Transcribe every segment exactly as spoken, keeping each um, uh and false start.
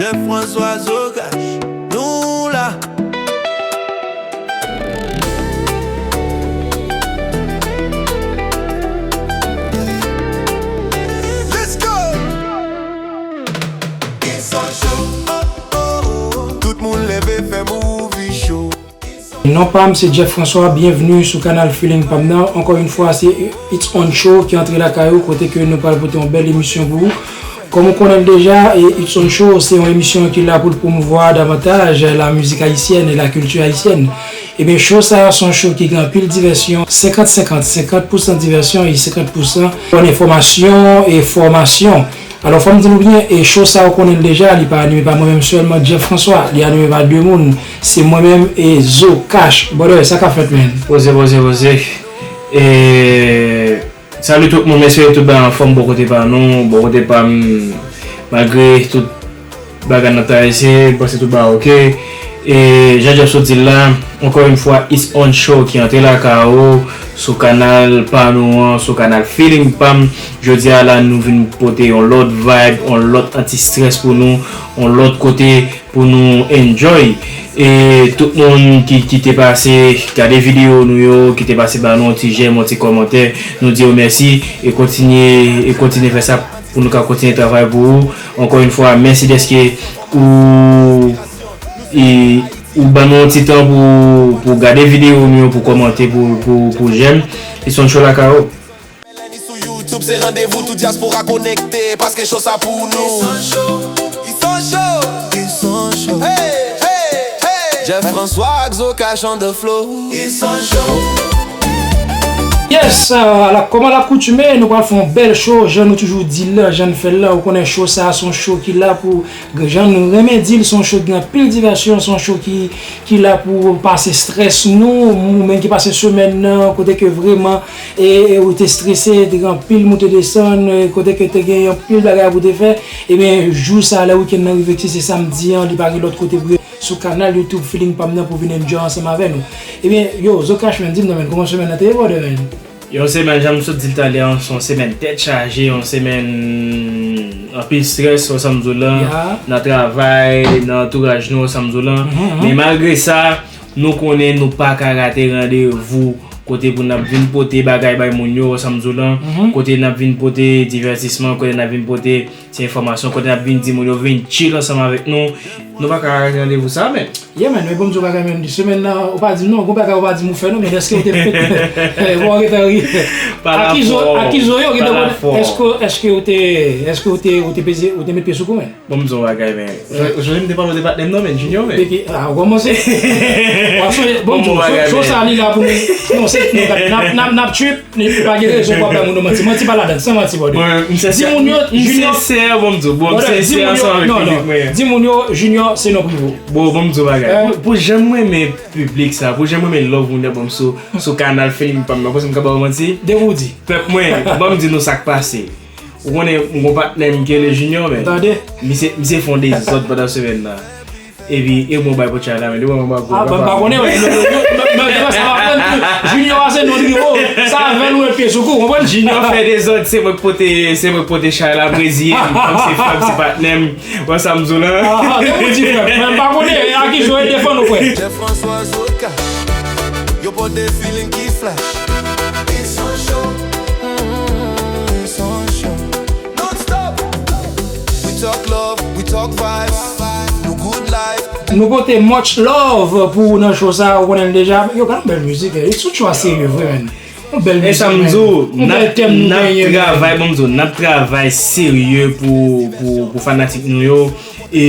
Jeff François Zocash, nou la. Let's go! It's on show. Oh, oh, oh. Tout moun leve fè movie show. Non pa m se Jeff François, byenvni sou kanal Feeling pa m nan. Ankò yon fwa, se It's On Show ki antre lakay ou, kote ke nou pral pote yon bèl emisyon pou ou. Kòm ou konnen l deja, e It's On Show se yon emisyon ki la pou l pwomouvwa davantaj la mizik ayisyèn e la kilti ayisyèn. Ebyen, show sa a se yon show ki gen anpil divèsyon, senkant senkant, senkant pou san divèsyon e senkant pou san bon enfòmasyon e fòmasyon. Alò, fò m di nou byen, e show sa a ou konnen l deja, li pa anime pa mwen menm sèlman, Jeff François, li anime pa de moun, se mwen menm e Zo Cash. Brother, sa k ap fèt, man? Poze, poze, poze. E, salut tout moun, mesye, tout bagay anfòm bò kote pa nou, bò kote pa m, malgre tout bagay nan travèse, m panse tout bagay oke. E jan Jeff sot di l la, ankò yon fwa, It's On Show ki antre lakay ou sou kanal pa nou an, sou kanal Feeling pa m. Jodi a la, nou vin pote yon lòt vibe, yon lòt anti-stress pou nou, yon lòt kote pou nou enjoy. E tout moun ki, ki te pase gade videyo nou yo, ki te pase ba nou yon ti jèm, yon ti kòmantè, nou di yo mèsi e kontinye, e kontinye fè sa pou nou ka kontinye travay pou ou. Ankò yon fwa, mèsi dèske ou, e, ou ban nou yon ti tan pou, pou gade videyo nou yo, pou kòmante, pou, pou, pou jèm. It's On Show lakay ou. Lè ni sou YouTube, se randevou tout dyaspora konekte, paske show sa pou nou. It's On Show. It's On Show. It's On Show. Hey, hey, hey. Jeff François ak Zo Cash on the flow. It's On Show. Yes, euh, ala, kòm alakoutime, nou pral fè yon bèl show, jan nou toujou di l la, jan n fè l la, ou konnen show sa a se yon show ki la pou, jan nou renmen di l, se yon show ki gen anpil divèsyon, se yon show ki, ki la pou pase strès nou, ou menm ki pase semèn nan, kote ke vrèman, e, e, ou te strese, te gen anpil moute desann, e, kote ke te gen anpil bagay pou te fè, ebyen, jou sa a, lè wikenn nan rive, ki se samdi an, li pa gen lòt kote pou sou kanal YouTube Feeling pa m nan pou vin enjoy ansanm avè nou. Ebyen, yo, Zo Cash, man, di m non, man, kòman semèn nan te ye, brother, man? Yon semèn, jan m sot di l talè an, se yon semèn tèt chaje, yon semèn anpil strès, wè sa m di w la, nan travay, nan antouraj nou, wè sa m di w la. Men malgre sa, nou konnen nou pa ka rate randevou kote pou n ap vin pote bagay bay moun yo, wè sa m di w la, kote n ap vin pote divètisman, kote n ap vin pote ti enfòmasyon, kote n ap vin di moun yo vin chill ansanm avèk nou. Nou pa ka rate randevou sa, men. Yeah, man, men bon, m di w bagay, men, semèn nan, ou pa di m non, gon bagay ou pa di m ou fè non, men èske ou te, bon, ou gentan ri. Akizo, akizo yo, gentan, èske, èske ou te, èske ou te, ou te peze, ou te met pye sou kou, men? Bon, m di w bagay, men. Jodi m te pale w de patnè m non, men, Junior, men. Peki, ah, ou kòmanse. Bon, m di w, show sa li la pou nou. Non, se, n ap, n ap, n ap trip. Li pa gen rezon pou ap bay moun nan manti. Manti pa ladan, san manti, brother. Di moun yo, Junior, m sensè, bon, m di w, bon, m sensè ansanm avèk piblik mwen. Di moun yo, Junior, se non privo. Bon, bon, m di w bagay. Pou, pou jan m renmen piblik sa, pou jan m renmen love moun yo ban m sou, sou kanal Feeling pa m nan, panse m ka ba w manti? Depi w di. Pèp mwen, ban m di nou sa k pase. Ou konnen, m gon patnè m ki rele Junior, men. Tande. Misye, misye fè yon dezòd pandan semèn nan. Epi, e bon bay pou China, men li wè mwen pa gwo. Ah, bon, m pa konnen, men, men, men, men, sa pa pran Junior a se non li, oh, sa avè l ou met pye sou kou, konprann? Junior fè dezòd, se mwen k pote, se mwen k pote chay la, m reziye m, kòm se frè m, se patnè m, wè sa m di w la. Ah, ah, depi w di frè, men m pa konnen, e a ki jwe defann ou, frè? Jeff François Zoka, yo pote feeling ki flash. It's On Show. Mm, it's On Show. Non-stop. We talk love, we talk vibes. Nou good life. Nou pote much love pou ou nan show sa, ou konnen l deja. Yo, gade yon bèl mizik, eh. It's On Show a serye vre, man. Yon bèl mizik, man. E sa m di w, n ap, n ap travay, bon, m di w, n ap travay serye pou, pou, pou fanatik nou yo. E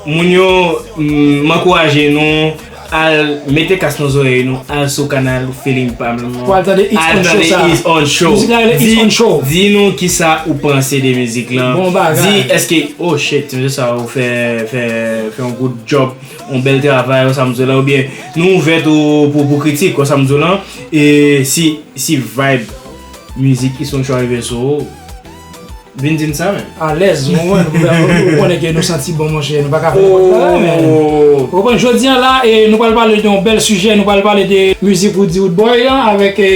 moun yo, m, m ankouraje nou, al mete kas nan zòrèy nou, al sou kanal Feeling pa m nan. Pou al tande It's On Show sa. Al tande It's On Show. Mizik la rele It's On Show. Di, di nou kisa ou panse de mizik lan. Bon bagay. Di èske, oh shit, ti mesye sa ou fè, fè, fè yon good job, yon bèl travay, wè sa m di w la, oubyen nou ouvè tou pou, pou kritik, wè sa m di w la. E si, si vibe mizik It's On Show rive sou ou, vin di n sa, men. Alèz, ou konprann, ou konnen ke nou santi bon, monchè, nou pa ka fè nenpòt bagay, men. Ou konprann, jodi a la, e nou pral pale de yon bèl sijè, nou pral pale de mizik Roody Roodboy la, avèk, e,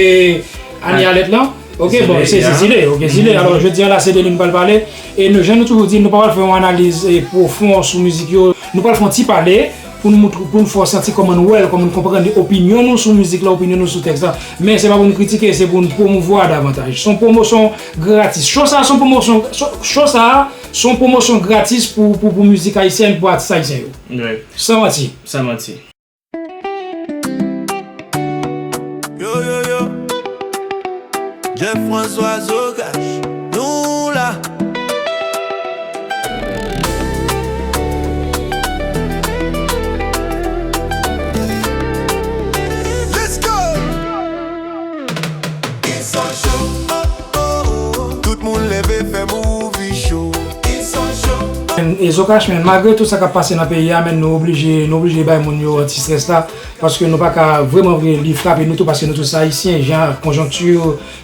Annie Alerte la. Ok, bon, se se Zile, ok, Zile. Alò, jodi a la, se de li nou pral pale. E nou, jan nou toujou di, nou pa pral fè yon analiz e pwofon sou mizik yo. Nou pral fè yon ti pale pou nou moutre, pou nou fè w santi kòman nou wè l, kòman nou konprann li, opinyon nou sou mizik la, opinyon nou sou tèks la. Men se pa pou nou kritike, se pou nou pwomouvwa davantaj. Se yon pwomosyon gratis. Show sa a se yon pwomosyon, show, show sa a se yon pwomosyon gratis pou, pou, pou mizik ayisyèn, pou atis ayisyen yo. Wi. San manti. San manti. Yo, yo, yo. Jeff François Zogash, nou la. Let's go! Tout moun leve fè movie show. E Zocash, men, malgre tout sa k ap pase nan peyi a, men, nou oblije, nou oblije bay moun yo anti-strès la, paske nou pa ka vrèman vre li frape nou tou, paske nou tout se ayisyen, jan konjonkti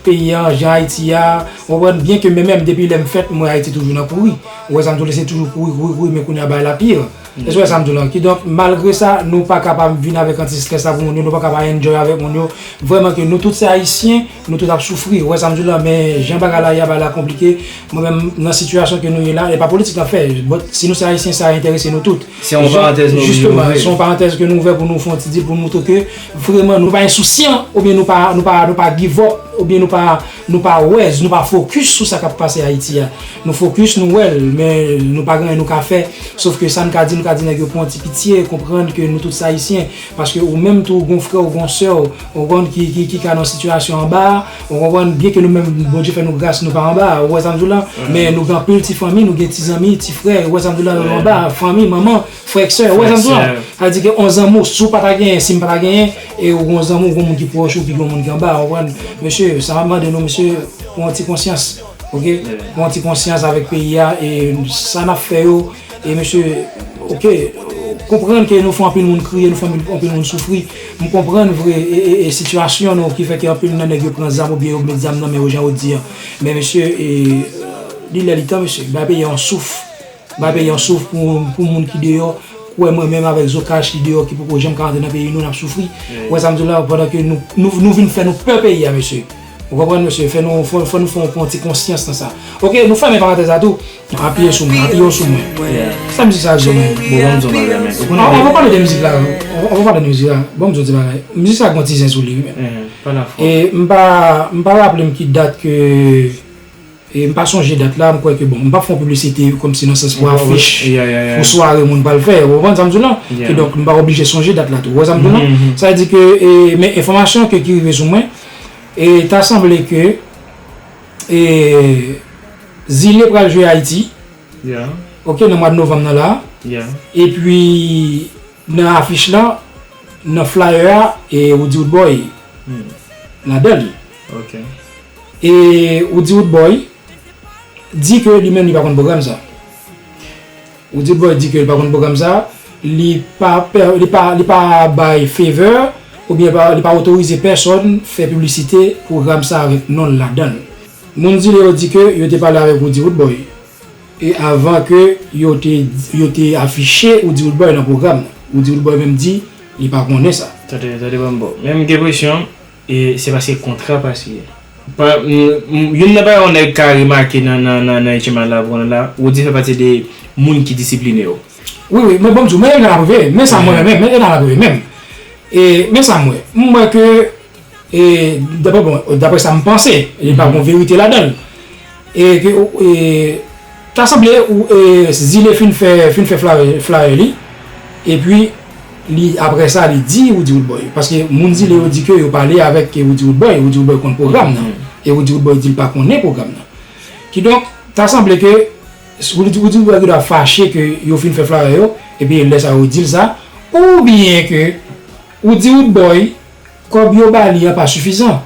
peyi a, jan Ayiti a, ou konprann, byen ke men menm depi lè m fèt, m wè Ayiti toujou nan kouri. Ou wè sa m di w, se toujou kouri, kouri, kouri, men kounye a bagay la pi. Èske w wè sa m di w la? Kidonk, malgre sa, nou pa kapab vin avèk anti-strès la pou moun yo, nou pa kapab enjoy avèk moun yo. Vrèman ke nou tout se ayisyen, nou tout ap soufri. Ou wè sa m di w la, men jan bagay la ye a, bagay la konplike. Mwen menm, nan sitiyasyon ke nou ye la, e pa politik n ap fè, but si nou se ayisyen, sa enterese nou tout. Se yon parantèz nou oblije ouvri. Jisteman, se yon parantèz ke nou ouvè pou nou fè yon ti di, pou nou moutre ke vrèman nou pa ensousyan, oubyen nou pa, nou pa, nou pa give up, oubyen nou pa, nou pa wèz, nou pa fokis sou sa k ap pase Ayiti a. Nou fokis, nou wè l, men nou pa gen anyen nou ka fè. Sof ke sa n ka di, nou ka di nèg yo pran ti pitye, konprann ke nou tout se ayisyen. Paske ou menm tou, ou gon frè, ou gon sè w, ou konprann, ki, ki, ki ka nan sitiyasyon anba a, ou konprann, byen ke nou menm, Bondye fè nou gras, nou pa anba a, ou wè sa m di w la? Men nou gen anpil ti fanmi, nou gen ti zanmi, ti frè, ou wè sa m di w la, yo anba a, fanmi, manman, frè, sè, ou wè sa m di w la? Sa vle di ke on zanmi w, si w pa ta genyen, si m pa ta genyen, e ou gon zanmi w, gon moun ki pwòch ou, ki gon moun ki anba a, ou konprann? Mesye, sa m ap mande nou, mesye, pran ti konsyans, ok? Pran ti konsyans avèk peyi a, e sa n ap fè yo, e mesye, ok, konprann ke nou fè anpil moun kriye, nou fè anpil, anpil moun soufri. M konprann vre, e, e, e sitiyasyon nou ki fè ke anpil nan nèg yo pran zam oubyen yo met zam nan men yo jan yo di an. Men mesye, e, li lè li tan, mesye. Bay peyi a yon souf. Bay peyi a yon souf pou, pou moun ki deyò. Kwè mwen menm avèk Zocash ki deyò, ki poko janm ka rantre nan peyi nou, n ap soufri. Ou wè sa m di w la, pandan ke nou, nou, nou vin fè nou pè peyi a, mesye. Ou konprann, mesye? Fè nou, fò, fò nou fè yon, pran ti konsyans nan sa. Ok, nou fèmen parantèz la tou. Apiye sou mwen, apiye w sou mwen. Sa mizik sa di w menm? Bon, ban m di w bagay, men. Ou konnen, anvan, anvan pale de mizik la, anvan, anvan pale de mizik la, ban m di w ti bagay. Mizik sa gon ti zen sou li, wi, men. E m pa, m pa raple m ki dat ke, e m pa sonje dat la, m kwè ke, bon, m p ap fè yon piblisite kòmsi nan sans pou afich, pou sware moun pral fè, ou konprann sa m di w lan? Kidonk, m pa oblije sonje dat la tou, ou wè sa m di w lan? Sa vle di ke, e, men enfòmasyon ke ki rive sou mwen, e ta sanble ke, e, Zile pral jwe Ayiti, ok, nan mwa de novanm nan la. Epi, nan afich la, nan flyer a, e Roody Roodboy ladan li. E Roody Roodboy di ke li menm li pa konn pwogram sa. Roody Roodboy di ke li pa konn pwogram sa, li pa, li pa, li pa bay favor, oubyen pa, li pa otorize pèsòn fè piblisite pwogram sa avèk non l ladan l. Moun Zile yo di ke yo te pale avèk Roody Roodboy, e avan ke yo te, yo te afiche Roody Roodboy nan pwogram nan. Roody Roodboy menm di li pa konnen sa. Tande, tande ban m ba w. Men m gen enpresyon, e se paske kontra pase. Pa, m, m, youn nan bagay yon nèg ka remake nan, nan, nan, nan H M I la, pran la, Roody fè pati de moun ki disipline yo. Wi, wi, men ban m di w, men e nan laprive, men sa mwen menm, men e nan laprive menm. E, men sa mwen, m wè ke, e, daprè, bon, daprè sa m panse, e pa gon verite ladan l. E ke, e, ta sanble, ou, e, Zile fin fè, fin fè flyer, flyer li, epi, li, aprè sa, li di Roody Roodboy. Paske moun Zile yo di ke yo pale avèk Roody Roodboy, Roody Roodboy konn pwogram nan. E Roody Roodboy di l pa konnen pwogram nan. Kidonk, ta sanble ke Roody, Roody Roodboy ki dwa fache ke yo fin fè flyer yo, epi lè sa yo di l sa, oubyen ke Roody Roodboy, kòb yo ba li an pa sifizan.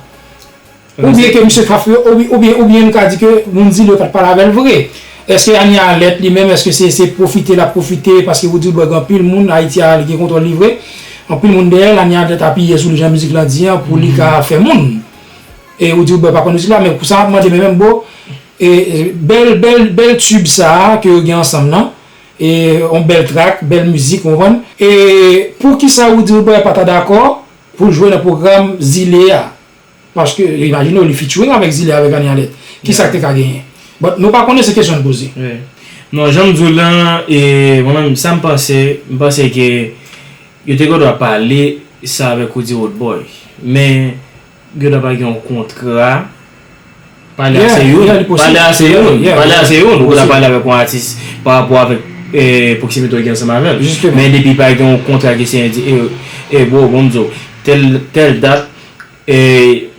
Oubyen ke misye ka fè, oubyen, oubyen, oubyen nou ka di ke moun Zile yo pa t pale avè l vre. Èske Ania Alerte li menm, èske se, se pwofite l ap pwofite, paske Roody Roodboy gen anpil moun, Ayiti a li gen kontwòl li vre, anpil moun dèyè l, Ania Alerte apiye sou li jan mizik lan di an, pou li ka fè moun. E Roody Roodboy pa konn mizik la, men pou sa m ap mande, men menm bo, e, e, bèl, bèl, bèl tube sa a ke yo gen ansanm nan, e, yon bèl track, bèl mizik, ou konprann? E poukisa Roody Roodboy pa ta dakò pou l jwe nan pwogram Zile a? Paske, imajine w, li featuring avèk Zile, avèk Annie Alerte. Kisa k te ka genyen? But nou pa konnen, se kesyon n poze. Non, jan m di w lan, e, mwen menm, sa m panse, m panse ke yo te gen dwa pale sa avèk Roody Road Boy. Men, gen dwa pa gen yon kontra. Pale a se youn. Pale a se youn. Pale a se youn. Ou ka pale avèk yon atis pa rapò avèk, e, pwoksimite w gen ansanm avè l. Men depi pa gen yon kontra ki se indi, e, e, bro, bon, m di w, tèl, tèl dat, e,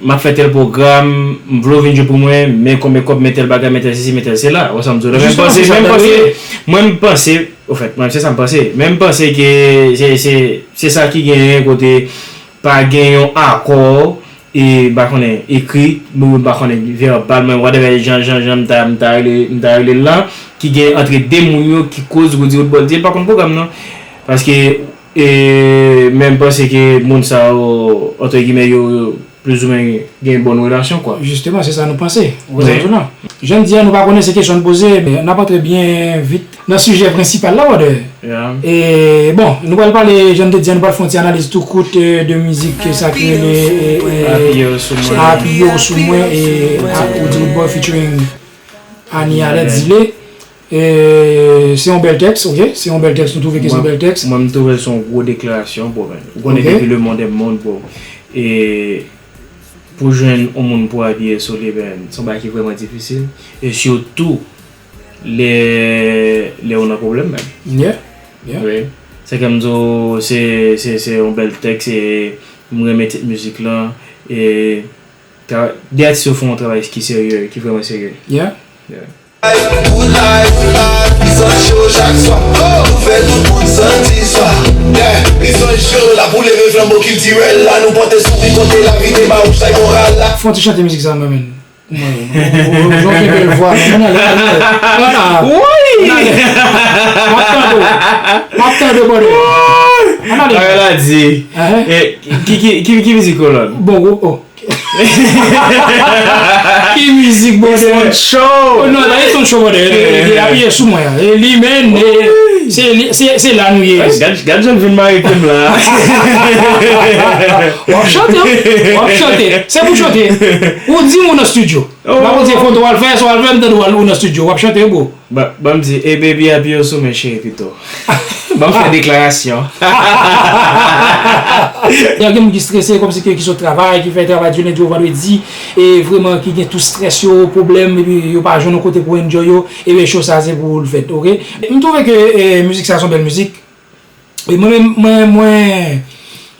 m ap fè tèl pwogram, m vle w vin jwe pou mwen, men konbyen kòb, men tèl bagay, men tèl sesi, men tèl sela. Ou sa m di w la. Men m panse, men m panse, mwen m panse, ofèt, mwen se sa m panse. Men m panse ke se, se, se sa ki genyen kote pa gen yon akò, e, m pa konnen, ekri, m pa konnen, vèbal, mwen, whatever, jan, jan, jan m ta, m ta rele, m ta rele l lan, ki gen antre de moun yo ki koz Roody Road Boy di l pa konn pwogram nan. Paske, e, men m panse ke moun sa yo, entre guillemets, yo, yo plizoumwen gen bòn relasyon, kwa. Jisteman, se sa nou panse. Ou konprann sa m di w lan? Jan n di a, nou pa konnen, se kesyon n poze, men n ap antre byen vit nan sijè prensipal la, brother. E, bon, nou pral pale, jan n te di a, nou pral fè yon ti analiz tou kout, e, de mizik sa ki rele, e, e, Apiye w sou mwen, e, ak Roody Road Boy featuring Annie Alerte, Zile. E, se yon bèl tèks, ok? Se yon bèl tèks, nou twouve ke se yon bèl tèks. Mwen, m twouve l se yon gwo deklarasyon, bro, man. Ou konnen depi le monde est monde, bro. E, pou jwenn yon moun pou apiye sou li, ben, se yon bagay ki vrèman difisil. E sitou, lè, lè ou nan pwoblèm menm. Yeah, yeah. Wi. Se ke m di w, se, se, se yon bèl tèks, e m renmen tit mizik lan, e tra-, de atis yo fè yon travay ki serye, ki vrèman serye. Yeah. Yeah. Wood life, wood life, pwisans cho chak swa. Oh! Nou fè tout moun santi swa. Yeah, pwisans cho la pou leve flanbo kiltirèl la. Nou pote souri kote lavi te ba ou chay moral la. Fè yon ti chante mizik sa, mwen menm. Mwen, ou, ou, ou, ou, ou gen bèl vwa, men ann ale, ann ale. Ann ale. Ann ale. M ap tande w. M ap tande w, brother. Ann ale. Bagay la di. E, ki, ki, ki, ki mizik ou lan? Bon, oh, oh. Ki mizik, brother? It's on show. Oh, non, that is on show, brother. E, e, apiye sou mwen. E li menm, e, se, li, se, se la nou ye. Gad, gad jan l vin mare plim la. W ap chante, wi. W ap chante. Se pou chante. Ou di m ou nan studio. M ap di foto w al fè, sa w al fè, m tande w al ou nan studio. W ap chante, bro. Ba, ban m di, e baby, apiye w sou mwen, cheri, pito. Ban m fè deklarasyon. Gen moun ki strese, kòmsi ke ki sot travay, ki fè travay di lendi o vandredi, e vrèman ki gen tout strès yo, pwoblèm, epi yo pa jwenn yon kote pou enjoy yo, ebyen show sa se pou l fèt, ok? M twouve ke, e, mizik sa se yon bèl mizik. E mwen menm, mwen, mwen,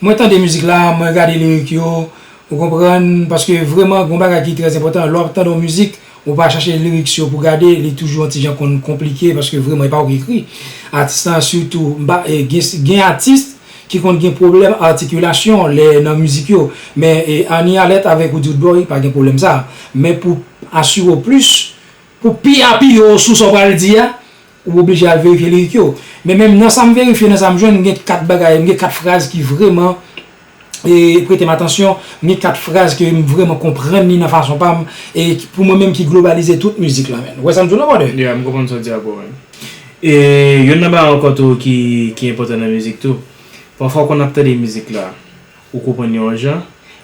mwen tande mizik la, mwen gade lirik yo, ou konprann, paske vrèman, gon bagay ki trè enpòtan, lè w ap tande yon mizik, ou pa chache lirik yo pou gade, li toujou yon ti jan konn konplike, paske vrèman, e pa ou ki ekri. Atis lan, sitou, m pa, e, gen, gen atis ki konn gen pwoblèm atikilasyon lè nan mizik yo, men, e, Annie Alerte avèk Roody Road Boy, pa gen pwoblèm sa. Men pou asire w plis, pou pi apiye w sou sa w pral di a, ou oblije al verifye lirik yo. Men menm nan sa m verifye, nan sa m jwenn, m gen kat bagay, m gen kat fraz ki vrèman, e, prete m atansyon, m gen kat fraz ke m vrèman konprann li nan fason pa m, e ki, pou mwen menm ki globalize tout mizik la, man. Ou wè sa m di w la, brother? Yeah, m konprann sa w di a, bro, man. E youn nan bagay ankò tou ki, ki enpòtan nan mizik tou, pafwa w konn ap tande mizik la, ou konprann li yon jan,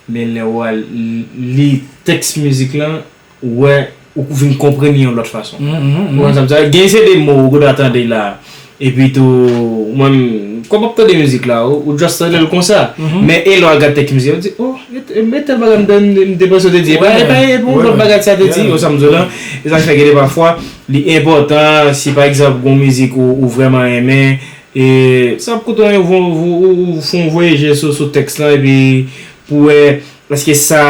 men lè w al li tèks mizik lan, ou wè, ou vin konprann li yon lòt fason. Ou konprann sa m di a? Gen se de mo ou dwe tande la, epi tou, mwen, kòm w ap tande mizik la, ou, ou just tande l konsa. Men e lè w al gad tèks mizik la, ou di, oh, e, e, men tèl bagay m te, m te panse w te di, e pa, e pa, e pa yon lòt bagay sa te di, ou sa m di w lan. E sa k fè gen de pafwa, li enpòtan, si pa egzanp, gon mizik ou, ou vrèman renmen, e sa ap koute w, ou, ou, ou, ou fè yon voye je sou, sou tèks lan, epi pou wè, èske sa,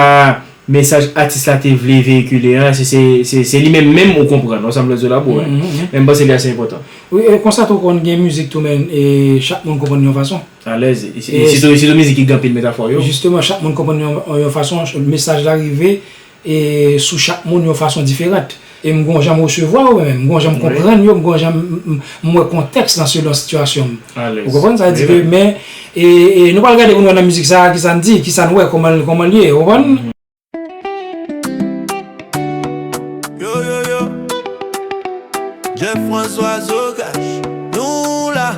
mesaj atis la te vle veyikile a, se, se, se, se li menm menm ou konprann, ou sa m vle di w la, bro, man. Men m panse li ase enpòtan. Wi, e konsa tou konn gen mizik tou, men, e chak moun konprann yon fason. Alèz, e, e, e sitou, sitou mizik ki gen anpil metafò yo. Jisteman, chak moun konprann yon, yon fason, mesaj la rive, e sou chak moun yon fason diferan. E m gon jan m resevwa yo, men m gon jan m konprann yo, m gon jan m, m, m wè kontèks lan selon sitiyasyon m. Ou konprann? Sa vle di ke, men, e, e nou pral gade pou nou wè nan mizik sa, kisa n di, kisa n wè, kòman, kòman l ye, ou konprann? Yo, yo, yo. Jeff François Zocash, nou la.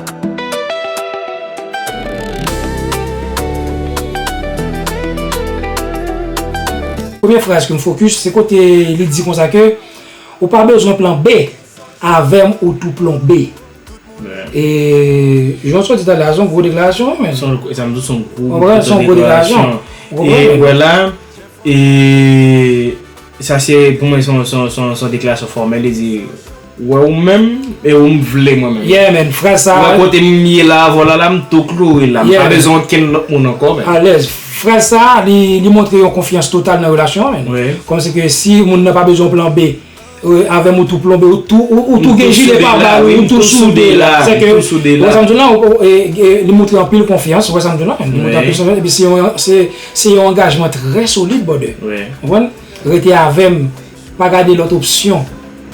Premye fraz ke m fokis, se kote li di konsa ke ou pa bezwen plan B, avè m ou tou plonbe. E jan w sot di talè a, se yon gwo deklarasyon, men. Se yon, sa m di w, se yon gwo, se yon gwo deklarasyon. Ou konprann? E wè la, e sa se, pou mwen, se yon, se yon, se yon, se yon deklarasyon fòmèl, li di, wè ou menm, e ou m vle mwen menm. Yeah, man, fraz sa. Wè kote m ye la, avè w la, la, m tou kloure la. M pa bezwen okenn lòt moun ankò, man. Alèz. Fraz sa, li, li montre yon konfyans total nan relasyon an, man. Kòmsi ke si moun nan pa bezwen plan B, e, avè m ou tou plonbe, ou tou, ou, ou tou gen jile pabal, ou tou soude la. Se ke, ou wè sa m di w la, ou, ou, e, e, li montre anpil konfyans, ou wè sa m di w la, man. Li montre anpil konfyans, epi se yon, se, se yon angajman trè solid, brother. Ou konprann? Rete avè m, pa gade lòt opsyon.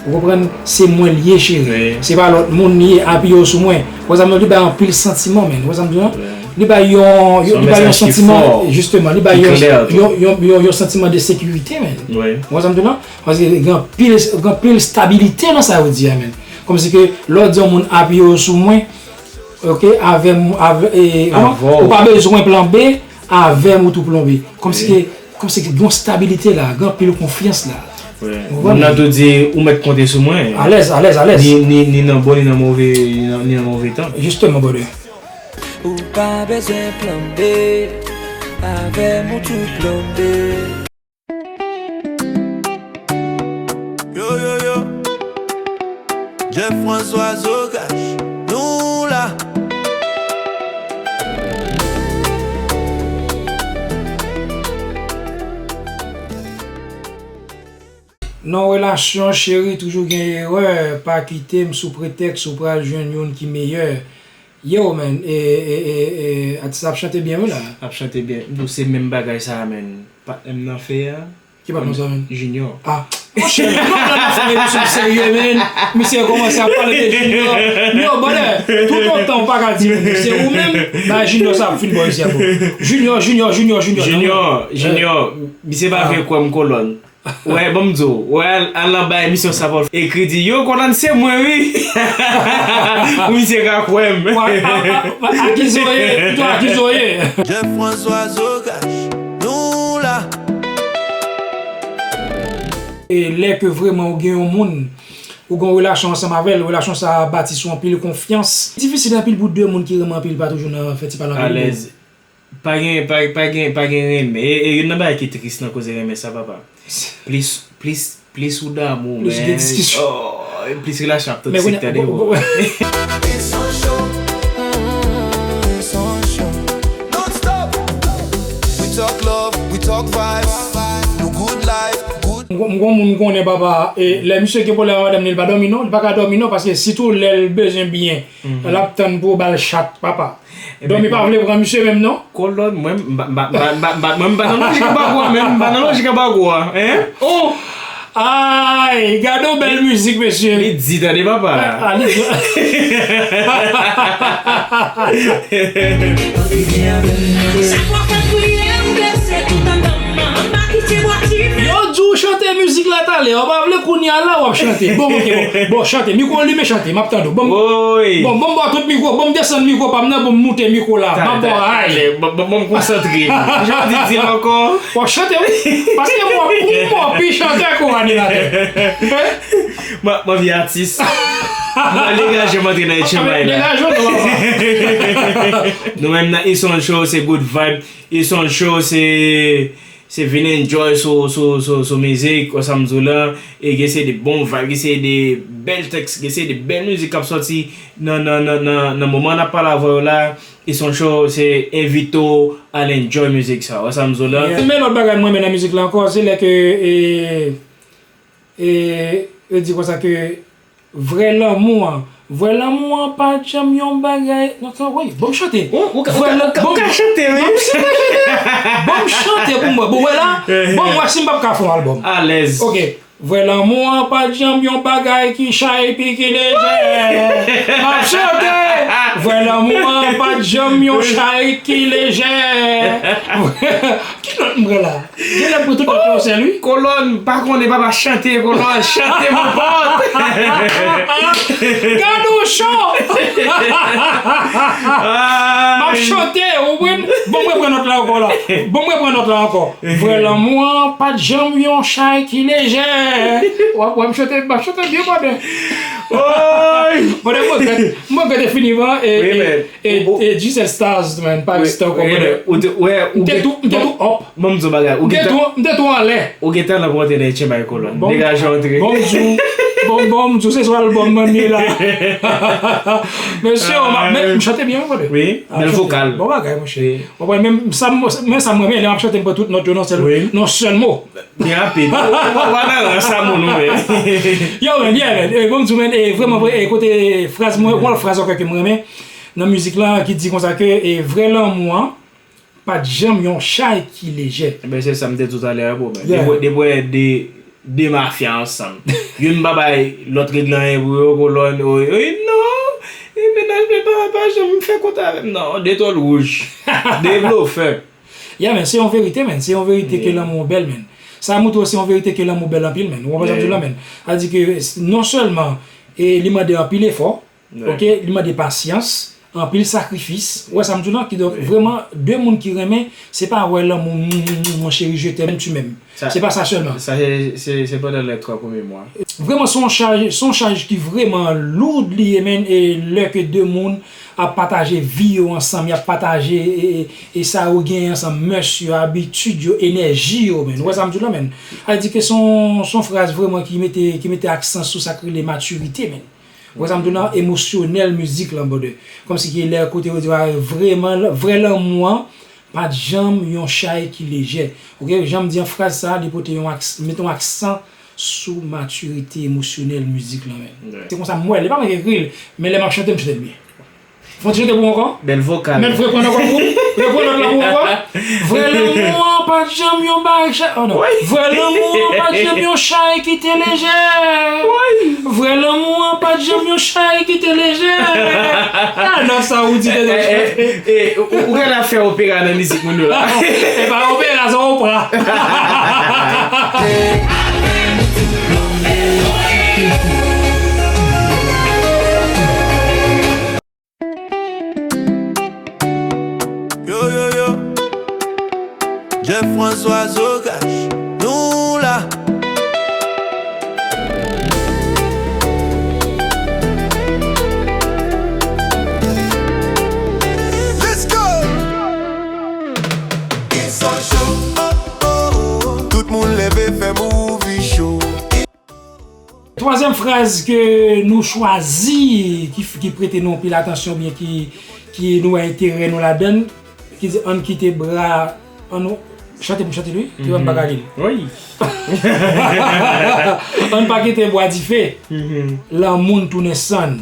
Ou konprann? Se mwen l ye, cheri. Se pa lòt moun li ye, apiye w sou mwen. Ou wè sa m di w la, li bay anpil santiman, man. Ou wè sa m di w la? Li bay yon, yon, li bay yon santiman, jisteman, li bay yon, yon, yon, yon, yon santiman de sekirite, man. Ou wè sa m di w la? Paske gen anpil, gen anpil stabilite nan sa yo di a, man. Kòmsi ke lè w di yon moun apiye w sou mwen, oke, avè m, avè, e, ou pa bezwen plan B, avè m ou tou plonbe. Kòmsi ke, kòmsi ke gen yon stabilite la, gen anpil konfyans la. Ou konprann? Moun nan tou di, ou mèt konte sou mwen. Alèz, alèz, alèz. Ni, ni, ni nan bon, ni nan move, ni nan, ni nan move tan. Jisteman, brother. Ou pa bezwen plan B, avè m ou tou plonbe. Yo, yo, yo. Jeff François Zogash, nou la. Nan relasyon, cheri, toujou gen erè. Pa kite m sou pretèks ou pral jwenn youn ki meyè. Yo, man, e, e, e, e, atis la ap chante byen, wi, la. Ap chante byen. Bon, se menm bagay sa a, man. Patnè m nan fè a. Ki patnè w sa, man? Junior. Ah. Monchè, nou pral nan fè yon emisyon serye, man. Misye kòmanse ap pale de Junior. Yo, brother, toutotan w pa ka di moun se ou menm, bay Junior sa ap fin bò isit a pou ou. Junior, Junior, Junior, Junior. Junior, Junior, misye pa vle kwè m, kolòn. Wè, ban m di w, wè, al, al anba emisyon sa pou w ekri di, yo, kolòn se mwen, wi. Pou misye ka kwè m. Akize w ye, pito akize w ye. Jeff François Zogash, nou la. E lè ke vrèman ou gen yon moun, ou gen yon relasyon ansanm avè l, relasyon sa a bati sou anpil konfyans. Difisil anpil pou de moun ki renmen anpil pa toujou nan fè ti pale anpil. Alèz. Pa gen, pa, pa gen, pa gen renmen. E, e youn nan bagay ki tris nan koze renmen sa, papa. Plis, plis, plis ou damou, plis gen diskisyon. Oh, plis relasyon ap toksik, tande, bro. It's on show. Mm, it's on show. Non-stop. We talk love, we talk vibes. Nou good life, good. M gon, m gon moun m konnen, papa, e lè misye gen pwoblèm ak madanm li, li pa dòmi non, li pa ka dòmi non, paske sitou lè l bezwen byen, l ap tann pou yo ba l chat, papa. Dòmi pa vle pran misye menm non. Kolòn, mwen, m pa, m pa, m pa, m pa, m pa, mwen, m pa nan lojik anba gwo a menm, m pa nan lojik anba gwo a, en? Oh! Ay, gade yon bèl mizik, mesye. Li di, tande, papa. Ah, li di. Yo di w chante mizik la talè, ou pa vle kounye a la w ap chante. Bon, oke, bon. Bon, chante. Mikwo limen, chante. M ap tande w. Bon, bon, bon, bon, tout mikwo. Bon, m desann mikwo pa m nan, bon, m moute mikwo la. M ap ba w ay. Bon, bon, bon, m konsantre. Jan w di, di l ankò. W ap chante, wi. Paske m wè w pi chantè ke w animatè. M, m anvi atis. Mwen degaje m antre nan etchanbay la. Degaje w non, papa. Nou menm nan Ison Show, se good vibe. Ison Show, se, se vin enjoy sou, sou, sou, sou mizik, wè sa m di w la. E gen se de bon vibe, gen se de bèl tèks, gen se de bèl mizik k ap sòti nan, nan, nan, nan, nan moman n ap pale avè w la. Ison Show, se envite w al enjoy mizik sa, wè sa m di w la. Yeah. Men lòt bagay mwen renmen nan mizik la ankò, se lè ke, e, e, yo di konsa ke vrè lanmou an, vrè lanmou an pa janm yon bagay, non, sa, wi, bon, chante. Ou, ou ka, ou ka, ou ka, ou ka chante, wi. Bon, si m ka chante, bon, m chante pou mwen. Bon, wè la, bon, m wè si m p ap ka fè yon albòm. Alèz. Oke. Vrè lanmou an pa t janm yon bagay ki chay epi ki lejè. M ap chante. Vrè lanmou an pa t janm yon chay ki lejè. Ki nòt m pran la? Gen lè m pran tout nòt yo sèl, wi. Kolòn, pa konnen, papa, chante, kolòn, chante, mon pote. Gade yon cho! M ap chante, ou konprann? Bon, mwen pran nòt la ankò la. Bon, mwen pran nòt la ankò. Vrè lanmou an, pa t janm yon chay ki lejè. W ap wè m chante, m ap chante byen, mwen. Oy! Mwen regrèt, mwen regrèt definitivman, e, Wi, e, men, e, ou, ou, e, Jesus Stars, man, pa wi, egziste ankò, wi, brother. Ou te, wè, ou M te gen, tou, m te bon, tou up. Bon, m di w bagay, ou M te gen tan, tou, m te tou anlè. Ou gen tan pou antre nan H M I Kolòn. Bon, Degaje antre. Bon, m di w, bon, bon, m di w, se sou album mwen m ye la. Mesye, m, men, Ay. m chante byen, wi, brother. Wi, M ap bèl chante. vokal. Bon bagay, monchè. Wi. Bon, mwen, menm sa m, men sa m renmen, lè m ap chante, m pran tout nòt yo nan sèl, Wi. nan sèl mo. Byen rapid. Ou, ou, ou pa nan rans a moun, ou, men. Yo, men, yeah, men. E, bon, m di w, men, e, vrèman vre, e, kote fraz mwen, yon fraz ankò ke m renmen nan mizik la, ki di konsa ke, e, vrè lanmou an, pa t janm yon chay ki lejè. Ebyen, se sa m te di w talè a, bro, men. Yeah. Depi, depi w wè de, de mafya ansanm. Youn pa bay lòt règle anyen pou yo, kolòn, o, o, non, e, mennaj mwen pa, pa janm fè kont avè m, non, de tòl wouj. De blofè. Yeah, man, se yon verite, man. Se yon verite ke Yeah. lanmou bèl, man. Sa montre w se yon verite ke lanmou bèl anpil, man. Ou konprann sa m di w la, Yeah. man? Sa di ke s-, non sèlman, e, li mande anpil efò, Yeah. ok, li mande pasyans, anpil sakrifis. Ou wè sa m di w la? Kidonk, Yeah. vrèman, de moun ki renmen, se pa wè lanmou, mm, mm, mm, mon chéri, je t'aime, tu m'aimes. Sa, Se pa sa sèlman. sa, se, se, se pandan lè twa premye mwa. Vrèman, se yon chaj, se yon chaj ki vrèman loud li ye, man, e lè ke de moun ap pataje vi yo ansanm, y ap pataje, e, e, e sa yo genyen ansanm, mès yo, abitid yo, enèji yo, man. Ou wè sa m di w la, man? Sa vle di ke se yon, se yon fraz vrèman ki mete, ki mete aksan sou sa k rele matirite, man. Ou wè sa m di w la, emosyonèl mizik lan, brother. Kòmsi ki lè kote yo di, a, vrèman, vrè lanmou an, pa t janm yon chay ki lejè. Ok, jan m di an fraz sa, li pote yon aks-, mete yon aksan sou matirite emosyonèl mizik lan, man. Wi. Se konsa m wè l. E pa mwen ki ekri l, men lè m ap chante, m chante l byen. Fò n ti chante pou mwen ankò? Bèl vokal. Mèt reprann ankò pou, reprann nòt la pou mwen ankò. Vrè lanmou an pa t janm yon bagay chay, oh non. Wi. Vrè lanmou an pa t janm yon chay ki te lejè. Wi. Vrè lanmou an pa t janm yon chay ki te lejè. Ah, non, sa ou di te Eh, eh, eh, ou, ou genlè ap fè opera nan mizik moun yo la. E pa opera, se opra. Yo, yo, yo. Jeff François Zogash, nou la. Let's go! Oh, oh, oh. Tout moun leve fè movie show. Twazyèm fraz ke nou chwazi, ki, ki prete nou anpil atansyon, oubyen ki, ki nou wè enterè nou ladan l, ki di, ann kite bra, ann nou, chante pou chante l, wi, ki wè m pa ka li l. Wi. Ann pa kite bwa dife, lanmou n tounen sann.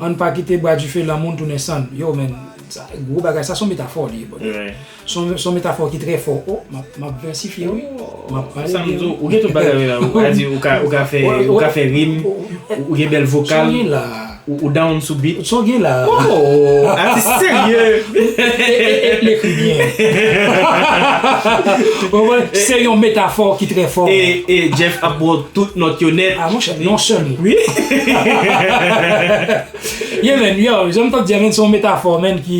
Ann pa kite bwa dife, lanmou n tounen sann. Yo, men, sa, gwo bagay, sa se yon metafò li ye, brother. Wi. Se yon, se yon metafò ki trè fò. Oh, m ap, m ap vèsifye, wi. M ap pale Sa m byen, di w, wi. ou gen tout bagay la. Ou ka di, ou ka, ou ka fè, Ou, ou ou, ka fè rim, ou, ou, ou gen bèl vokal, Sa w gen la? ou, ou down sou beat. Sa w gen la? Oh, atis serye. E, e, e, l ekri byen. Ou konprann? Se yon metafò ki trè fò. E, e Jeff ap ba w tout nòt yo nèt. Ah, monchè, non sèlman. Wi. Yeah, man, yo, jan m t ap di a, man, se yon metafò, man, ki,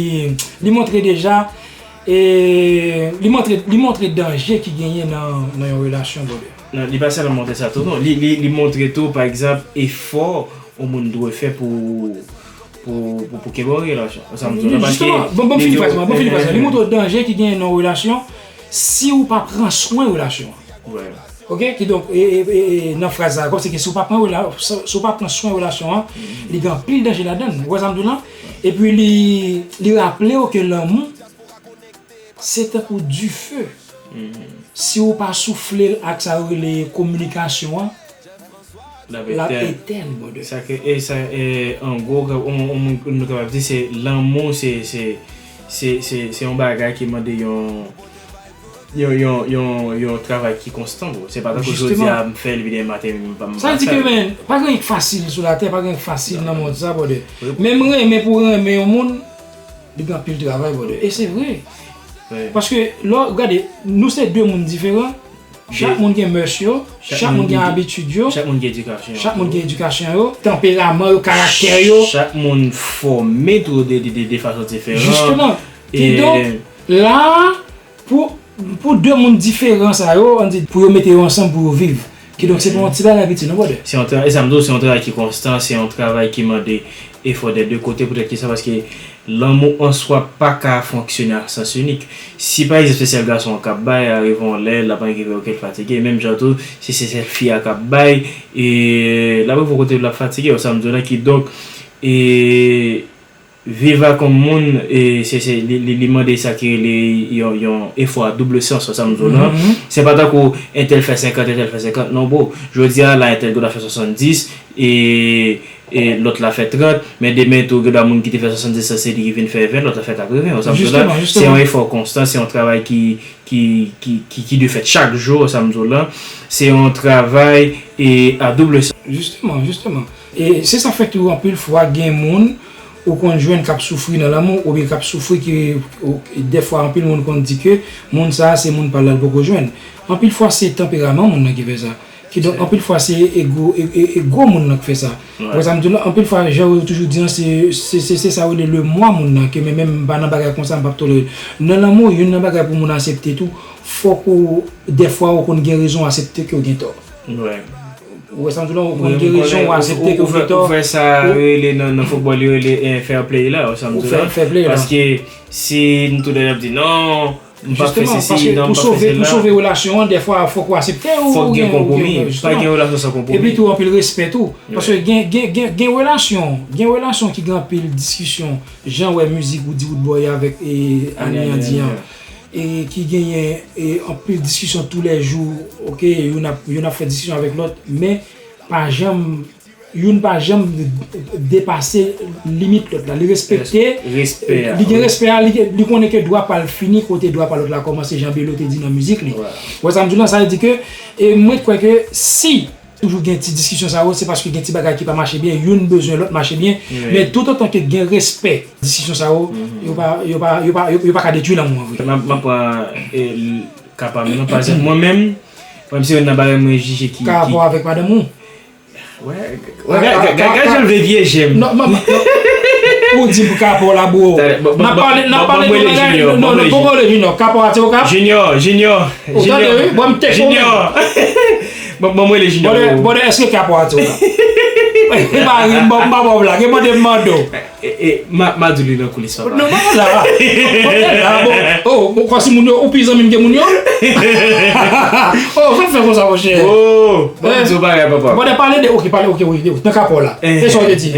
li montre deja, e, li montre, li montre danje ki genyen nan, nan yon relasyon, brother. Non, li pa sèlman montre sa tou, non. Li, li, li montre tou, pa egzanp, efò yon moun dwe fè pou, pou, pou, pou kenbe yon relasyon. Sa m di w la, paske Jisteman, bon, bon, fini fraz la, bon, fini fraz la. Li montre w danje ki genyen nan yon relasyon si w pa pran swen relasyon an. Right. Ok, kidonk, e, e, e, e, nan fraz sa, kòmsi ke si w pa pran rela-, si, si w pa pran swen relasyon an, li gen anpil danje ladan l. Ou wè sa m di w la? Epi li, li raple w ke lanmou, se tankou dife. Si w pa soufle l ak sa yo rele kominikasyon an, L ap l ap etèn. etèn, brother. Sa ke, e sa, e, an gwo, on, on moun nou kapab di, se lanmou, se, se, se, se, se yon bagay ki mande yon, yon, yon, yon, yon travay ki konstan, bro. Se pa tankou jodi Jisteman. a, m fè l, epi demen maten, m pa, m Sa pa vle di fè ke, l. men, pa gen anyen k fasil sou latè, pa gen anyen k fasil nan mond sa, brother. Wi. Menm renmen pou renmen yon moun, li gen anpil travay, brother. E se vre. Paske lè w gade, nou se de moun diferan. Chak moun gen mès yo, chak moun gen abitid yo, chak moun gen edikasyon yo, chak moun gen edikasyon yo, tanperaman yo, karaktè yo. Chak moun fòme tou de, de, de, de fason diferan. Jisteman. Kidonk, la a, pou, pou de moun diferan sa yo, ann di, pou yo mete yo ansanm pou yo viv. Kidonk, se pa yon ti bagay piti, non, brother? Se yon tra-, e sa m di w, se yon travay ki konstan, se yon travay ki mande efò dè de kote, poutèt ki sa, paske lanmou an swa pa ka fonksyone a sans inik. Si pa egzanp se sèl gason an k ap bay, arive yon lè, l ap rive oke l fatige, menm jan tou, si se sèl fi a k ap bay, e l ap rive yon kote l ap fatige, w sa m di w la, kidonk, e, viv ak yon moun, e, se, se, li, li, li mande sa ki rele yon, yon efò a double sans, w sa m di w la. Se pa tankou entèl fè senkant, entèl fè senkant, non, bro. Jodi a, la, entèl gen dwa fè swasanndis, e, e lòt la fè trant, men demen tou, gen dwa moun ki te fè swasanndis lan, se li ki vin fè ven, lòt la fè katreven, w sa m di w la. Se yon efò konstan, se yon travay ki, ki, ki, ki, ki dwe fèt chak jou, w sa m di w la. Se yon travay, e, a double sans. Jisteman, jisteman. E se sa k fè tou anpil fwa gen moun ou konn jwenn k ap soufri nan lanmou, oubyen k ap soufri ki, ou, dèfwa anpil moun konn di ke moun sa a se moun pa l la l poko jwenn. Anpil fwa se tanperaman moun nan ki fè sa. Kidonk, anpil fwa se ego, e, e, ego moun nan k fè sa. Ou wè sa m di w la, anpil fwa, jan yo toujou di an, se, se, se, se sa yo rele le moi moun nan, ke men, men m pa nan bagay konsa, m p ap tolere. Nan lanmou, youn nan bagay pou moun aksepte tou, fòk ou, dèfwa ou konn gen rezon aksepte ke w gen tò. Ou wè sa m di w la, ou konn gen rezon, ou aksepte ke w gen tò. Ou fè sa yo rele nan, nan foutbòl, yo rele, eh, fair play la, ou sa m di w la. Paske si n tou lè n ap di, "Non, m p ap fè sesi, non, m p ap fè sela." Pou sove relasyon an, dèfwa, fòk ou aksepte ou. Fòk gen konpwomi. Pa gen relasyon san konpwomi. Epi tou, anpil respè tou. Paske gen, gen, gen, gen relasyon, gen relasyon ki gen anpil diskisyon, jan w wè mizik ou di Roodboy avèk, e, Ani an di an. E ki genyen, e, anpil diskisyon toulèjou, oke, youn ap, youn ap fè diskisyon avèk lòt, men pa janm, youn pa janm depase limit lòt la. Li respekte, li gen respè a, li, li konnen ke dwa pa l fini kote dwa pa lòt la kòmanse, jan Belo te di nan mizik li. Wè sa m di w la, sa vle di ke, e mwen kwè ke si toujou gen ti diskisyon sa yo, se paske gen ti bagay ki pa mache byen, youn bezwen lòt mache byen, men toutotan ke gen respè, diskisyon sa yo, yo pa, yo pa, yo pa, yo, yo pa ka detwi lanmou an vre. M ap, m ap pran, e, l-, ka pa m nan, pa egzanp, mwen menm, mwen menm se youn nan bagay mwen jije ki, ki. Ka rapò avèk madanm ou? Wè, wè, gad, gad, gad jan l vle pyeje m. Non, non, non. Ou di m pou ka rapò la, bro. N ap pale, n ap pale de bagay, non, non, poko rele Junior. Ka rapò a ti okap. Junior, Junior. Ou tande, wi? Bon, m tèk ou menm. Bon, bon, mwen le Junior. Bòdè, bòdè, èske ka pou ati w la? E pa ri, m pa, m pa ba w blag, e mande m mande w. E, e, ma, ma di w li nan koulis, papa. Non, non, la. Mwen la, bon. Oh, bon, kòmsi moun yo, ou pi zanmi m ke moun yo? Oh, sa fè konsa, monchè. Oh, bon, m di w bagay, papa. Bòdè, pale de, ok, pale, ok, wi, de, nan ka pou w la. E sa w te di?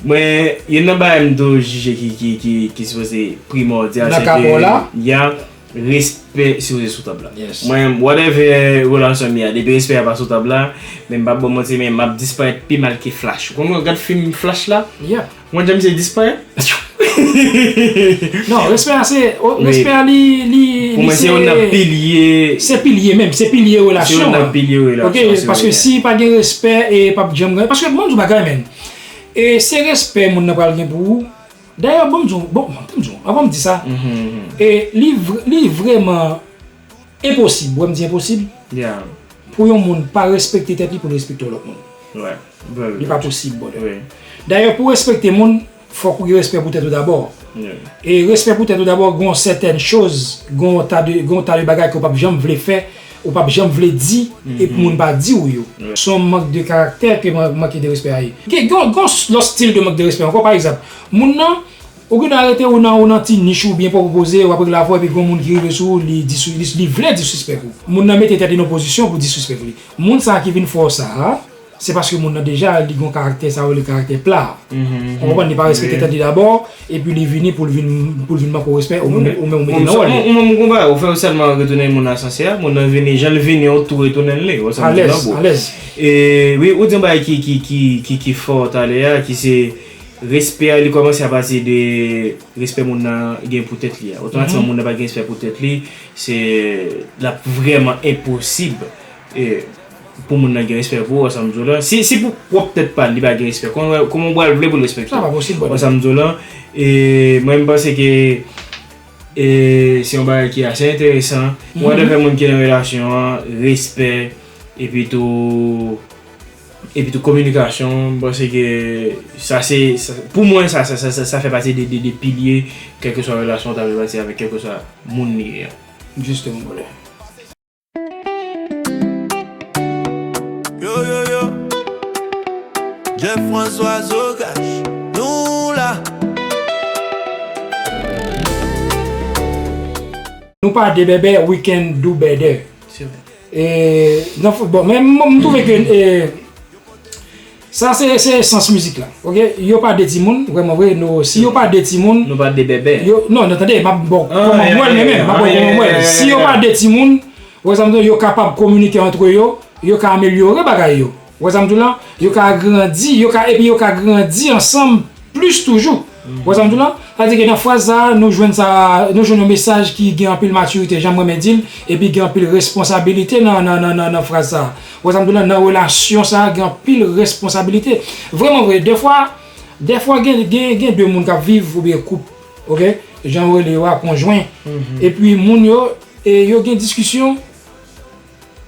Mwen, youn nan bagay m dwe jije ki, ki, ki, ki sipoze primòdyal, se ke, ya, respè sipoze sou tab la. Mwen, whatever relasyon m ye a, depi respè a pa sou tab la, men m p ap ba w manti, men m ap disparèt pi mal ke Flash. Ou konn gad fim Flash la? Ou konn jan misye disparèt? Non, respè a se, o, respè a li, li, li se, se youn nan pilye. Se pilye menm, se pilye relasyon an. Se youn nan pilye relasyon an, ok, paske si pa gen respè, e p ap janm gen, paske mwen di w bagay, men. E se respè moun nan pral gen pou ou. Dayè, bon, m di w, bon, bon, tann m di w, anvan m di sa, e li vre-, li vrèman enposib, wè m di enposib, pou yon moun pa respekte tèt li pou l respekte yon lòt moun. Li pa posib, brother. Dayè, pou w respekte moun, fòk ou gen respè pou tèt ou dabò. E respè pou tèt ou dabò, gen yon sètèn choz, gen yon ta de, gen yon ta de bagay ke w p ap janm vle fè, ou p ap janm vle di, epi moun pa di w yo. Se yon mank de karaktè ke man-, manke de respè a ye. Gen, gen, gen yon lòt stil de mank de respè ankò, pa egzanp, moun nan, ou gen dwa rete ou nan, ou nan ti nich ou byen poko poze, w ap regle afè w, epi gen yon moun ki rive sou ou, li disri-, li, li vle disrespect ou. Moun nan mete tèt li nan pozisyon pou disrespect li. Moun sa a ki vin fè w sa a, se paske moun nan deja, li gen yon karaktè, sa yo rele karaktè pla. Ou konprann, li pa respekte tèt li dabò, epi li vini pou l vin, pou l vin manke w respè, ou menm, ou menm ou mete nan wòl li. Ou menm ou konprann, ou fè w sèlman retounen moun nan asansè a, moun nan vini, jan l vini, ou tou retounen l li, ou sa m di nan bro. Alèz, alèz. E, wi, ou di yon bagay ki, ki, ki, ki, ki fò talè a, ki se respè a, li kòmanse apati de respè moun nan gen pou tèt li a. Otomatikman, moun nan pa gen respè pou tèt li, se, l ap vrèman enposib, e, pou moun nan gen respè pou ou, wè sa m di w la. Si, si pou pwòp tèt pa l, li pa gen respè, kòman, kòman w pral vle pou l respekte w? Sa pa posib, brother. Wè sa m di w la. E mwen, m panse ke E se yon bagay ki ase enteresan. Whatever moun ki nan relasyon an, respè, epi tou, epi tou kominikasyon, m panse ke sa se, sa, pou mwen, sa, sa, sa, sa, sa fè pati de, de, de pilye, kèlkeswa relasyon w ta vle bati avèk kèlkeswa moun li ye an. Jisteman, brother. Yo, yo, yo. Jeff François Zocash, nou la. Nou pa de bèbè, we can do better. Se vre. E, nan, bon, men m, m twouve ke e, sa se, se esans mizik la. Ok? Yo pa de timoun, vrèman vre. Nou, si yo pa de timoun, Nou pa de bèbè. yo, non, non, tande, m ap bon, kòman m wè l, men, men, m ap bon, kòman m wè l. Si yo pa de timoun, wè sa m di, yo kapab kominike antre yo, yo ka amelyore bagay yo. Wè sa m di w la? Yo ka grandi, yo ka, epi yo ka grandi ansanm plis toujou. Wè sa m di w la? Sa vle di ke nan fraz sa a, nou jwenn sa, nou jwenn yon mesaj ki gen anpil matirite, jan m renmen di l, epi gen anpil responsabilite nan, nan, nan, nan, nan fraz sa a. Wè sa m di w la? Nan relasyon sa a, gen anpil responsabilite. Vrèman vre, dèfwa, dèfwa gen, gen, gen de moun k ap viv, oubyen koup, ok? Jan yo rele yo a, konjwen. Epi moun yo, e yo gen diskisyon,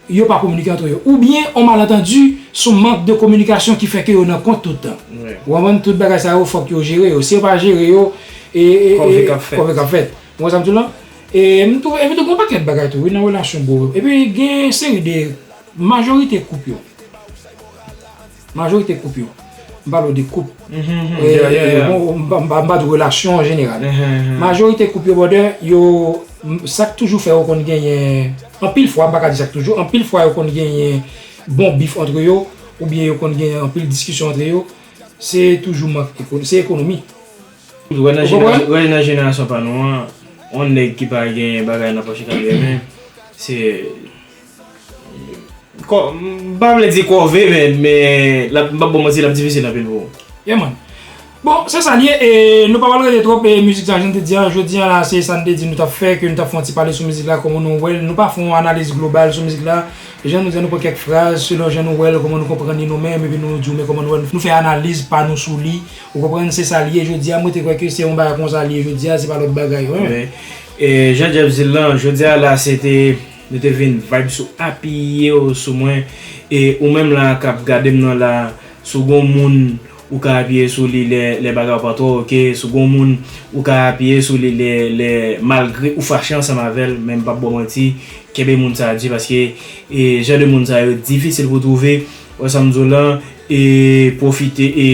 yo pa kominike antre yo. Oubyen, on malantandi sou mank de kominikasyon ki fè ke yo nan kont tout tan. Ou konprann? Tout bagay sa yo, fòk yo jere yo. Si yo pa jere yo, e, e, Kòve e, k ap fèt. Kòve k ap fèt. Ou konprann sa m di w la? E m twouve, epi tou, gen yon pakèt bagay tou, wi, nan relasyon, bro. Epi gen seri de, majorite koup yo. Majorite koup yo. M pale w de koup. E, Yeah, yeah, e, yeah. Bon, m pa, m pa, m pa di w relasyon an jeneral. Majorite koup yo, brother, yo, m, sa k toujou fè yo konn genyen, anpil fwa, m pa ka di sa k toujou, anpil fwa yo konn genyen bon bif antre yo, oubyen yo konn genyen anpil diskisyon antre yo, se toujou mank, eko- se ekonomi. Wè nan Ou jenera- konprann? Wè nan jenerasyon pa nou an, yon nèg ki pa gen bagay nan pòch li ka renmen, se, kò- m pa vle di kòve, men, men l ap, m p ap ba w manti, l ap difisil anpil pou ou. Yeah, man. Bon, se sa l ye, e nou pa pral rete twòp, e mizik sa, jan n te di a, jodi a la, se sa n te di nou t ap fè, ke nou t ap fè yon ti pale sou mizik la, kòman nou wè l, nou pa fè yon analiz global sou mizik la, jan nou di a, nou pran kèk fraz, selon jan nou wè l, kòman nou konprann li nou menm, epi nou di w men kòman nou wè l, nou fè analiz pa nou sou li, ou konprann, se sa l ye jodi a, mwen te kwè ke se yon bagay konsa l ye jodi a, se pa lòt bagay, wi. Wi. E jan Jeff di l lan, jodi a la, se te, nou te vin vibe sou apiye w sou mwen, e ou menm la k ap gade m nan la, si w gen yon moun ou ka apiye sou li lè, lè bagay yo pa twò oke, si w gen yon moun ou ka apiye sou li lè, lè, malgre ou fache ansanm avè l, men m p ap ba w manti, kenbe moun sa a di, paske, e, jan de moun sa yo difisil pou w twouve, wè sa m di w lan, e, pwofite, e,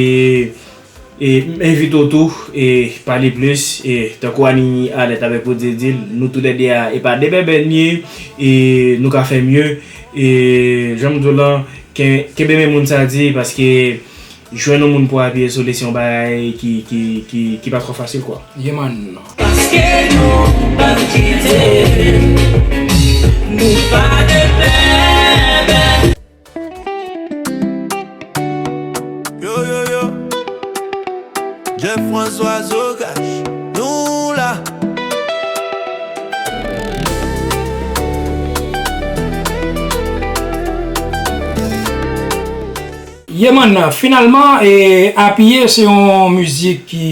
e, m envite w tou, e, pale plis, e, tankou Annie Alèt avèk Roddy di l, nou toulède a, e pa de bèbè n ye, e, nou ka fè mye, e, jan m di w lan, ken- kenbe men moun sa a di, paske jwenn yon moun pou apiye sou li, se yon bagay ki, ki, ki, ki pa twò fasil, kwa. Yeah, man. Paske nou p ap kite, nou pa de bèbè. Yo, yo, yo. Jeff François Zocash, nou la. Yeah, man, finalman, e, Apiye se yon mizik ki,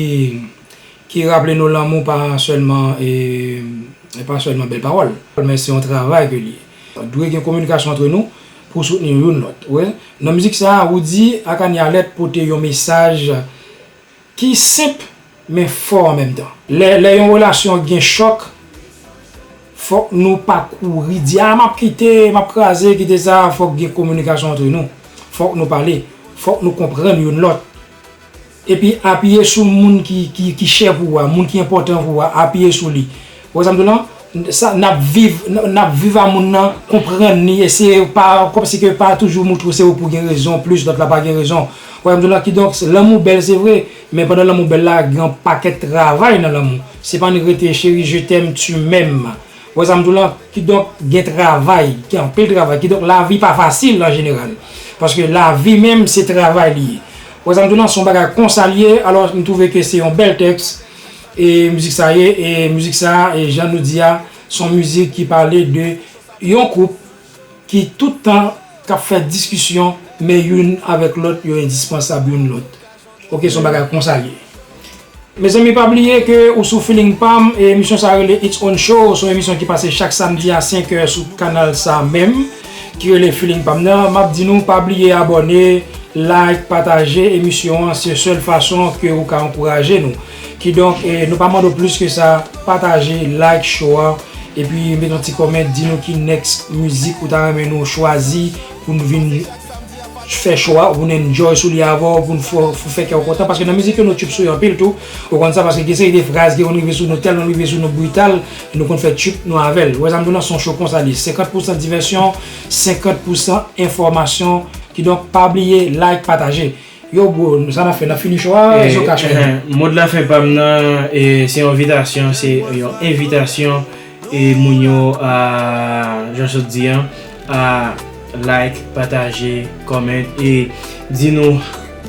ki raple nou lanmou pa sèlman, e, pa sèlman bèl pawòl, men se yon travay ke li ye. Dwe gen kominikasyon antre nou pou soutni youn lòt. Wi. Nan mizik sa a, Roody ak Annie Alèt pote yon mesaj ki senp, men fò an menm tan. Lè, lè yon relasyon gen chòk, fòk nou pa kouri di, a, m ap kite, m ap kraze, kite sa, fòk gen kominikasyon antre nou. Fòk nou pale, fòk nou konprann youn lòt. Epi apiye sou moun ki, ki, ki chè pou ou a, moun ki enpòtan pou ou a, apiye sou li. Ou wè sa m di w lan? Sa, n ap viv, n, n ap viv a moun nan, konprann li, eseye pa, kòmsi ke pa toujou moutre w se ou pou gen rezon, plis lòt la pa gen rezon. Ou wè sa m di w lan? Kidonk, lanmou bèl, se vre, men pandan lanmou bèl la, gen yon pakèt travay nan lanmou. Se pa annik rete, chérie, je t'aime, tu m'aimes. Ou wè sa m di w lan? Kidonk, gen travay, gen anpil travay. Kidonk, lavi pa fasil an jeneral. Paske lavi menm, se travay li ye. Ou wè sa m di w lan? Se yon bagay konsa l ye, alò, m twouve ke se yon bèl tèks, e mizik sa ye, e mizik sa, e jan nou di a, se yon mizik ki pale de yon koup ki tout tan k ap fè diskisyon, men youn avèk lòt, yo endispansab youn lòt. Ok, se yon bagay konsa l ye. Mezanmi, pa bliye ke ou sou Feeling Pam, e emisyon sa rele It's On Show, se yon emisyon ki pase chak samdi a senk è sou kanal sa menm, ki rele Feeling Pam nan. M ap di nou, pa bliye abòne, like, pataje emisyon an, se sèl fason ke ou ka ankouraje nou. Kidonk, e, nou pa mande w plis ke sa, pataje, like show a, epi met yon ti comment, di nou ki next mizik ou ta renmen nou chwazi pou nou vin fè show a, pou n enjoy sou li avè w, pou n fè, pou fè kè w kontan, paske nan mizik yo nou tchoup sou yo anpil tou. Ou konn sa, paske gen seri de fraz ki konn rive sou nou, tèlman rive sou nou brital, nou konn fè tchoup nou avè l. Ou wè sa m di w lan, se yon show konsa li, senkant pousan divèsyon, senkant pousan enfòmasyon. Kidonk, pa bliye like, pataje. Yo bro, sa n ap fè, n ap fini show a? Zocash, frè m. Mo de la fen pa m nan, e, se yon envitasyon, se yon envitasyon, e, moun yo a, jan sot di an, a like, pataje, comment, e di nou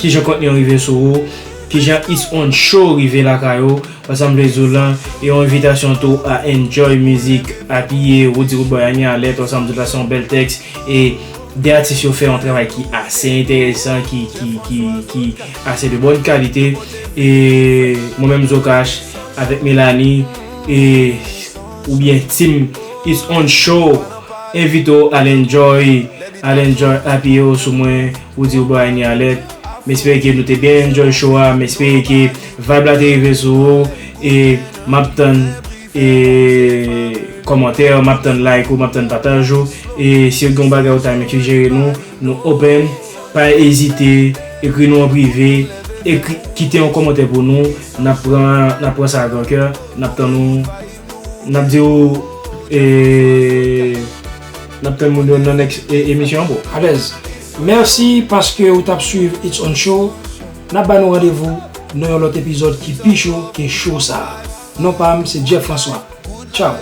kijan kontni an rive sou ou, kijan It's On Show rive lakay ou, wè sa m vle di w lan, e yon envitasyon tou a enjoy mizik, apiye, Roody Roodboy, Annie Alerte, wè sa m di w la, se yon bèl tèks, e de atis yo fè yon travay ki ase enteresan, ki, ki, ki, ki ase de bòn kalite, e mwen menm Zocash, avèk Melanie, e, oubyen team It's On Show, envite w al enjoy, al enjoy apiye w sou mwen, Roody Roodboy, Annie Alerte. M espere ke nou te byen enjoy show a, m espere ke vibe la te rive sou ou, e m ap tann, e, kòmantè, m ap tann like ou, m ap tann pataj ou, e si w gen yon bagay ou ta renmen sijere nou, nou open, pa ezite, ekri nou an prive, ekri, kite yon kòmantè pou nou, n ap pran, n ap pran sa a gran kè, n ap tann ou, n ap di w, e, n ap tann moun yo nan next, e, emisyon an, bro. Alèz. Mèsi paske ou t ap swiv It's On Show. N ap ba nou randevou nan yon lòt epizòd ki pi cho ke show sa a. Non pa m, se Jeff François. Tchao.